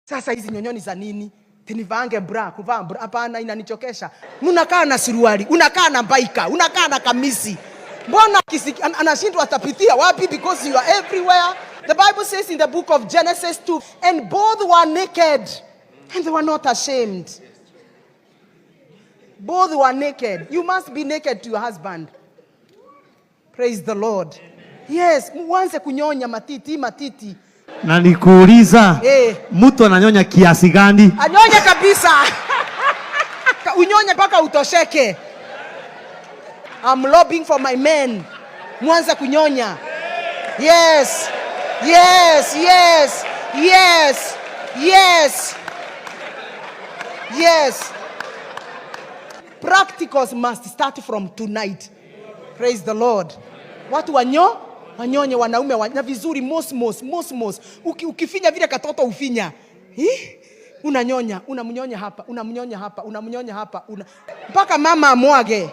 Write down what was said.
Sasa hizi nyonyoni za nini? Tinivaange bra, kuvaa bra. Hapana, inanichokesha. Unakaa na suruali, unakaa na biker, unakaa na kamisi. Mbona anashindwa atapitia wapi because you are everywhere. The Bible says in the book of Genesis 2, and both were naked and they were not ashamed. Both were naked. You must be naked to your husband. Praise the Lord. Yes, muanze kunyonya matiti matiti. Na nikuuliza, Eh. mtu ananyonya kiasi gani? Anyonye kabisa. Unyonye mpaka utosheke. I'm lobbying for my men. Mwanze kunyonya. Yes. Yes, yes. Yes. Yes. Yes. Practicals must start from tonight. Praise the Lord. Watu wanyonye wanaume na vizuri mos mos mos mos. Ukifinya vile katoto ufinya. Hi? Unanyonya, unamnyonya hapa, unamnyonya hapa, unamnyonya hapa, mpaka mama amwage.